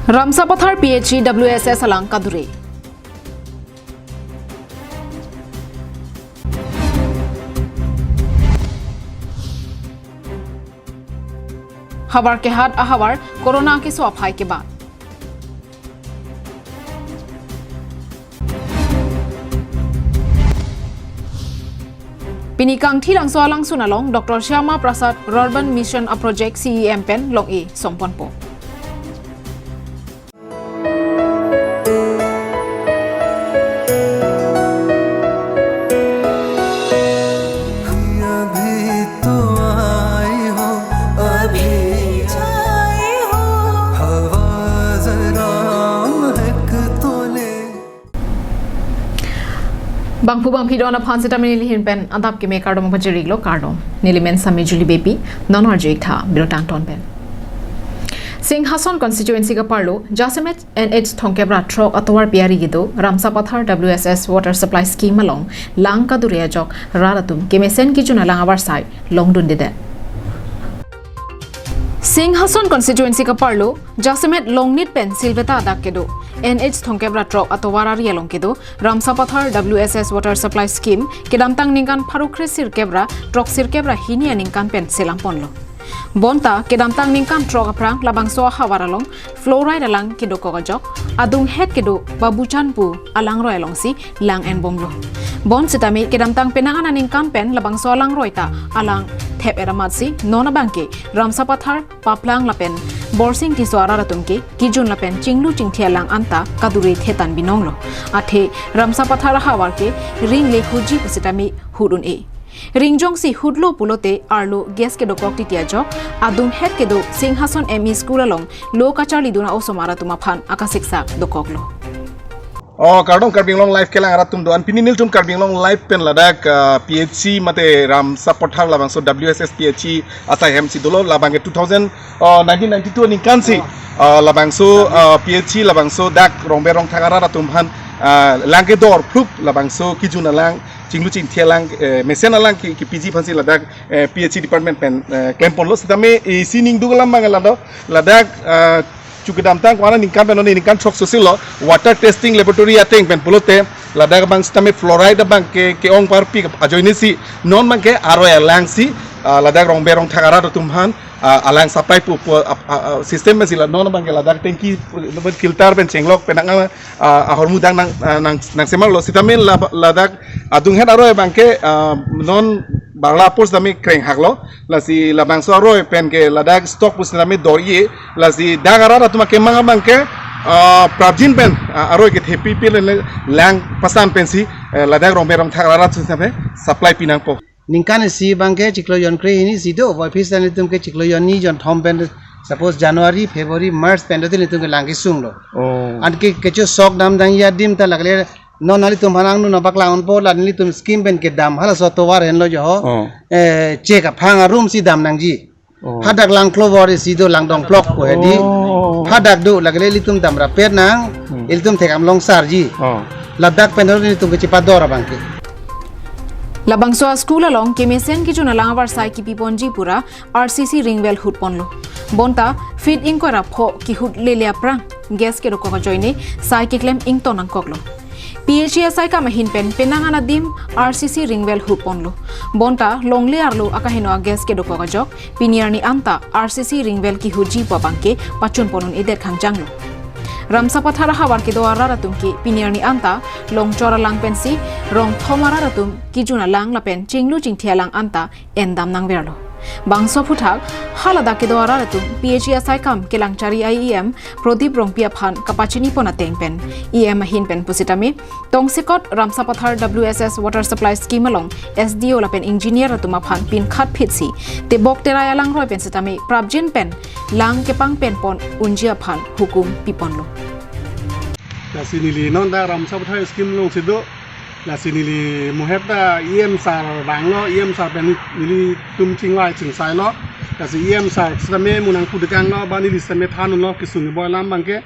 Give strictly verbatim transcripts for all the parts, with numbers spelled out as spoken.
Ramsapathar P H C W S S alang kadure. Havar kehat ahavar corona keso aphai kebat. Pini Kangthilangso alangsun along Doctor Shyama Prasad Rurban Mission a project C E M pen long-e somponpo. अभी तो आई हो, अभी आई हो, हवा जरा महक तो ले। Bangphu bangphi don aphan sitame neli ahin pen adap keme kardom pajirlo, kardom. Neli men sitame Julie Beypi, non arju-ik tha birta angton pen. Singhason constituency kaparlo, jasemet N H thomkep ra throk atovar pi ari kedo Ramsapathar W S S water supply scheme along lang kadure ajok rat atum kemesen kejun alang avarsai longdundedet. Singhason constituency kaparlo, jasemet Longnit pen Silveta adak kedo N H thomkep ra throk atovar ari along kedo Ramsapathar W S S water supply scheme kedamtang ningkan pharo kre sirkep ra throk sirkep ra hini aningkan pen selangponlo. Bonta kedamtang ningkan throk aphrang labangso ahavar along fluoride alang kedokok ajok adunghet kedo Babuchan pu alangroi alongsi lang enbomlo. Bonsitame kedamtang penang aningkan pen labangso alangroi ta alang thep-et amatsi non abangke Ramsapathar, Paplang lapen Borsing Tisso arat atum ke kejun lapen chinglu chingthi alang anta kadure thetan binonglo. Athe Ramsapathar ahavar ke ringle huji pusitame hut un-e. Ringjongsi hutlo pulote arlo gas kedokok titi ajok adunghet kedo Singhason M E school along lo kacharlidun a-osomar atum aphan akasiksak dokoklo. Oh, kardom Karbi Anglong Live kelang arat atum do-an. Pini nelitum Karbi Anglong Live pen ladak, ah, P H C mate Ramsapathar labangso W S S P H C asai hem si dolo, labang ke two thousand, ah, nineteen ninety-two aningkan si, ah, labangso, ah, P H C labangso dak Rongber Rongthak arat atum aphan, ah, lang kedor phlup labangso kejun alang, chinglu chingthi alang, eh, mesen alang ke, kepiji aphansi ladak, eh, P H C department pen, eh, klemponlo. Sitame isi ningduk alam abang lado, ladak, ah, chu kedamtang ko-an aningkan pen non ningkan throk sosilo, water testing laboratory ateng pen pulote ladak abang sitame fluoride abang ke, ke-ong parpik ajoine si non abangke aroi alang si, ah, ladak Rongber Rongthak arat atum aphan, ah, alang supply pu, pu, ah, ah, ah, system pen si la non abangke ladak tanki, ah, filter pen chenglok pen nang, ah, ahormu dang nang, ah, nang, nang semarlo. Sitame la-, ladak adunghet aroi abangke, ah, non barla apor sitame krenghaklo. Lasi labangso aroi pen ke ladak stock pusitame dor-e. Lasi dak arat atum akemang abangke, ah, prapjin pen, ah, aroi kethepi pen le lang pasan pensi, eh, ladak Rongber Rongthak arat sitame supply pinangpo. Ningkan isi abangke chiklo jon kre hini si do, voiphit ta nelitum ke chiklo jon ni jon thom pen, suppose January, February, March pen do nelitum ke lang kesunglo. Oh. Anke kecho sok damdang adim ta lagle non nanglitum aphan angno nangpaklangpo, la nelitum scheme pen kedam halaso atovar henlo jo ho. Oh. Eh, chek aphang arum si dam nangji. Oh. Hadak lang klobor isi do, lang dongplok ko hedi. Oh. Hadak do lagle ilitum dam rapet nang, hmm, ilitum thekam longsarji. Oh. Ladak pen do nelitum kechepador abangke. Labangso a-school along kemesen kejun alang avarsai kipiponji pura R C C ring well hutponlo. Bonta feet ingkoi ra pho kehut lele aphrang gas kedokok ajoine sai keklem ington nangkoklo. P H E asai kam ahin pen penang anadim R C C ring well hutponlo. Bonta longle arlo akaheno a-gas kedokok ajok pini arni anta R C C ring well kehutji pu abangke pachunpon un-edet khangjanglo. Ramsapathar ahavar kedo arat atum ke pini arni anta longchor alang pensi rong thom arat atum kejun alang lapen chinglu chingthi alang anta endam nangverlo. Bangso aphuthak haladak kedo arat atum P H E asai kam kelangchari a-E M Prodip Rongpi aphan kapachinipon ateng pen E M ahin pen pusitame tongsekot Ramsapathar W S S water supply scheme along S D O lapen engineer atum aphan pinkhat phitsi tebok terai alangroi pen sitame prapjin pen lang kepangpenpon unji aphan hukum piponlo. Lasi neli non dak Ramsapathar scheme alongsi do. Lasi neli muhep ta E M sir vanglo, E M sir pen nelitum chingvai chingsailo. Lasi E M sir sitame mo nangpudikanglo, ba neli sitame thandunlo kesung keboi alam abangke.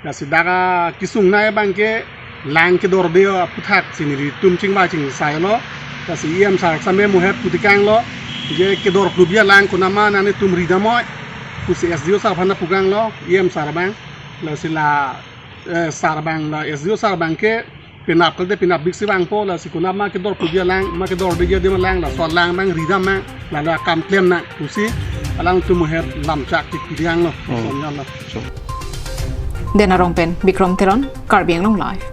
Lasi dak akesung nai abangke lang kedorde aphuthak si nelitum chingvai chingsailo. Lasi E M sir sitame muhep pudikanglo, je kedor klubia lang konatma nanglitum ridamnoi pusi S D O sir aphan pukanglo, E M sir abang. Lasi la, eh, sar abang la, S D O sar abang ke penap kalte penap biksi vangpo, lasi konat ma kedor pudi alang, ma kedor degi adim alang, laso alang abang ridam ma, la la kam klem nang pusi alangtum ahem lamchak kekiri anglo. Hmm. Sonjalo. Sure. Dena Rongpen, Bikrom Teron, Karbi Anglong Live.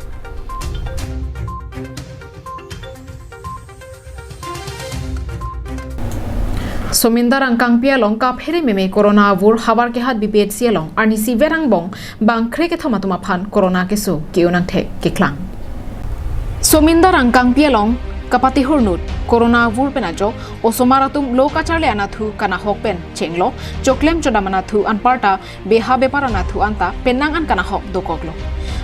Somindar Angkangpi along kaphere meme corona avur Howraghat B P H C along arnisi vet angbong bang krekethom atum aphan corona keso ke-un angthek keklang. Somindar Angkangpi along kapatehor inut corona avur pen ajok osomar atum lo kacharli anatthu kanahok pen chenglo, choklem chodam anatthu anparta beha bepar anatthu anta penang an kanahok dokoklo.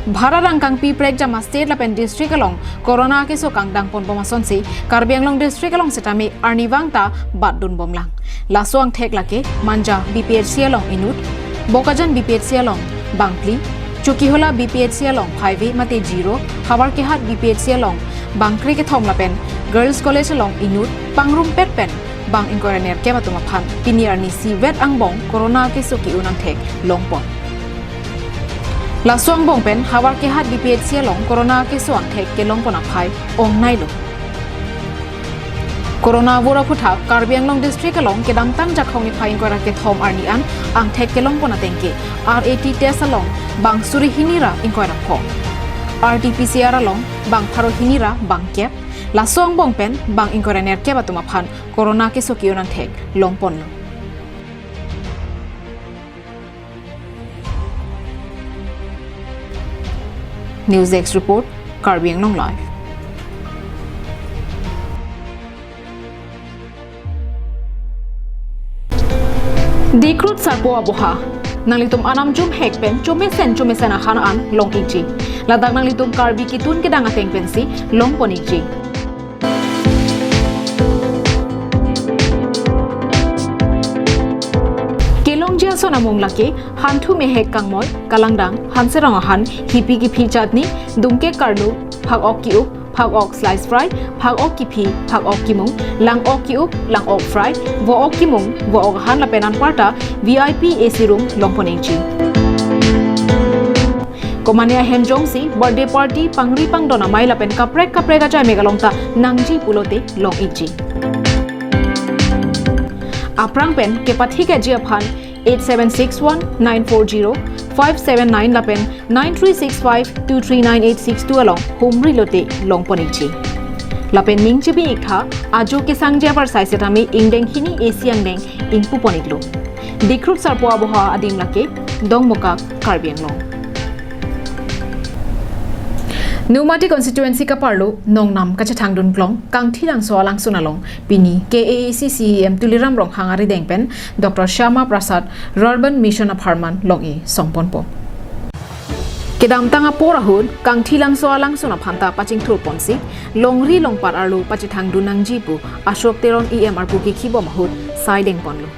Bharat Angkangpi prekjam a-state lapen district along corona keso kangdang ponbom asonsi Karbi Anglong district along setame arnivang ta batdun bomlang. Laso angthek lake Manja B P H C along inut, Bokajan B P H C along bang phli, Chokihola B P H C along phaive mate zero, Howraghat B P H C along bang krekethom lapen Girls College along inut, pangrumpet pen bang ingkoi ra nerkep atum aphan pini arnisi vet angbong corona keso ke-un angthek longpon. Laso angbong pen Howraghat B P H C along corona keso angthek kelongpon aphai ongnailo. Corona avur aphuthak Karbi Anglong district along kedamtang Jakhong niphai ingkoi ra kethom arni an angthek kelongpon ateng ke R A T test along bang suri hini ra ingkoi ra pho, R T P C R along bang pharo hini ra bang kep, laso angbong pen bang ingkoi ra nerkep atum aphan corona keso ke-un angthek longponlo. News Desk Report, Karbi Anglong Live. Dikrut Sarpo Aboha, nanglitum anam jumhek pen chomesen chomesen ahan an long-ikji. Ladak nanglitum Karbi ketun kedang ateng pensi longpon-ikji. Kelongji ason amung lake hanthu mehek kangmoi, kalangdang, hanserong ahan, hipi kiphi chutney, dungke karlu, phak-ok ki-up, phak-ok slice fry, phak-ok kiphi, phak-ok kimung, lang-ok ki-up, lang-ok fry, vo-ok kimung, vo-ok ahan lapen anparta V I P A C room longpon-ikji. Komane ahem jongsi birthday party, pangri pangdon amei lapen kaprek kaprek ajai mek along ta nangji pulote long-ikji. Aphrang pen kepathikji aphan eight seven six one nine four zero five seven nine lapen nine three six five two three nine eight six two along humri lote longpon-ikji. Lapen ning chibi-iktha, ajo kesangji apar sai setame ingdeng hini A C angdeng ingpupon-iklo. Dikrut Sarpo Aboha adim lake Dongmukak, Karbi Anglong. Nomati constituency kaparlo nongnam kachethangdun klong Kangthilangso alangsun along pini K A A C C E M Tuliram Ronghang arideng pen Doctor Shyama Prasad Rurban Mission apharman long-e songponpo. Kedamtang apor ahut Kangthilangso alangsun aphanta pachingthurponsi longri longpat arlo pachethangdun nangji pu Ashok Teron E M arpu kekhibom ahut sai dengponlo.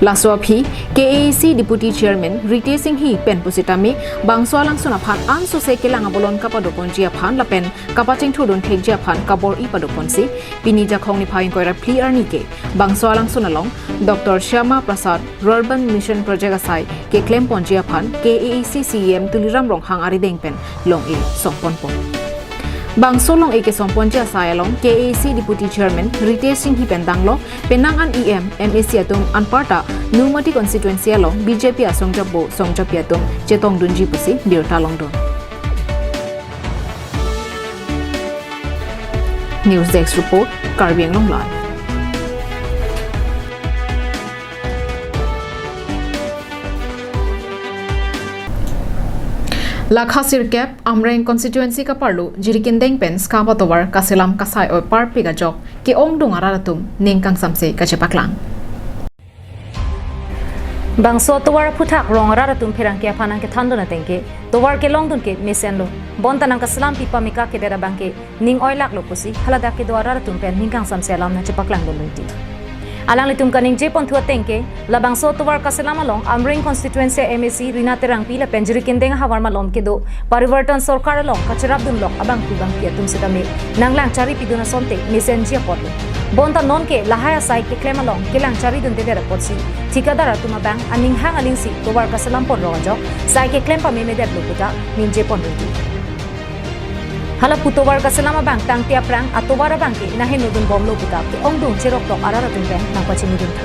Laso aphi K A A C Deputy Chairman Ritesh Enghi pen pusitame bangso alangsun aphan ansose kelang abolon kapadoponji aphan lapen kapachingthurdun thekji aphan kabor-i padoponsi pini Jakhong niphai ingkoi ra phli arni ke bangso alangsun along Doctor Shyama Prasad Rurban Mission Project asai keklemponji aphan K A A C C E M Tuliram Ronghang arideng pen long-e songponpo. Bangso long-e kesongponji asai along K A A C Deputy Chairman Ritesh Enghi pen danglo, penang an E M, M A C atum anparta Nomati constituency along B J P asongjapo songjapi atum chetongdunji pusi birta longdun. News Desk Report, Karbi Anglong Live. Lakha sirkep Amreng constituency kaparlo Jirikindeng pen skap atovar kaselam kasai-oi parpik ajok ke-ongdung arat atum ning kangsamse kachepaklang. Bangso atovar aphuthak rong arat atum pherangke aphan nangkethandun ateng ke tovar kelongdun ke mesenlo. Bonta nangkaselam pipa meka kedet abang ke ning oilaklo pusi haladak kedo arat atum pen ning kangsamse alam nangchepaklangdun longji. Alanglitum kaningjepon thu ateng ke, labangso atovar kaselam along Amreng constituency M A C Rina Terangpi lapen Jirikindeng ahavar malom kedo Parivartan Sorkar along kacherapdunlok abangphu bangphi atum setame nanglang chari pidun asonte mesenji apotlo. Bonta nonke lahai asai keklem along kelang charidundedet apotsi thikadar atum abang aning hang alingsi tovar kaselam pon rong ajok sai keklem pamemedetlo puta ningje pon ridi. Halapu tovar kaselam abang tangte aphrang atovar abangke naheno dunbomlo puta ke-ongdung cheroktok arat atum pen nangpachinidun tha.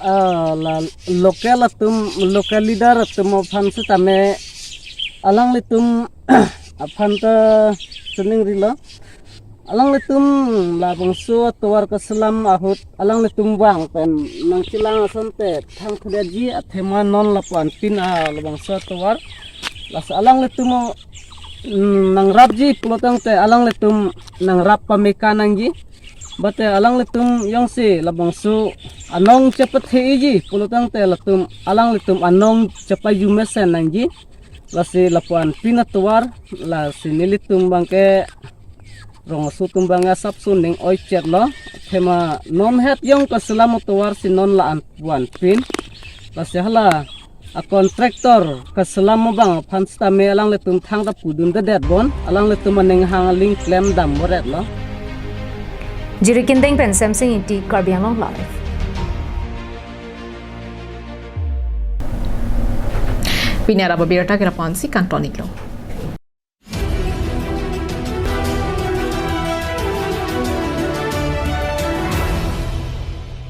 Ah, la local atum, local leader atum aphan setame alanglitum aphan ta sining rilo. Alanglitum labangso atovar kaselam ahut alanglitum vang pen nangchelang asonte thangthudetji athema non lapu-anpin a labangso atovar. Lasi alanglitum, mm, nangrapji pulotangte alanglitum nangrap pameka nangji. Bate alanglitum jongsi labangso anong chepatheiji pulotangte latum alanglitum anong chepajumesen nangji. Lasi lapu-anpin atovar, lasi nelitum abangke rong aso atum abangke asapso ning oichetlo. Athema non het jong kaselam atovar si non la-an pu-anpin. Lasi hala a contractor kaselam abang aphan setame alanglitum thangta pudundedet bon, alanglitum aning hang aling klemdam boretlo. Jirikindeng pen Semsing Ingti, Karbi Anglong Live. Pini arap abirta kira ponsi kangton iklo.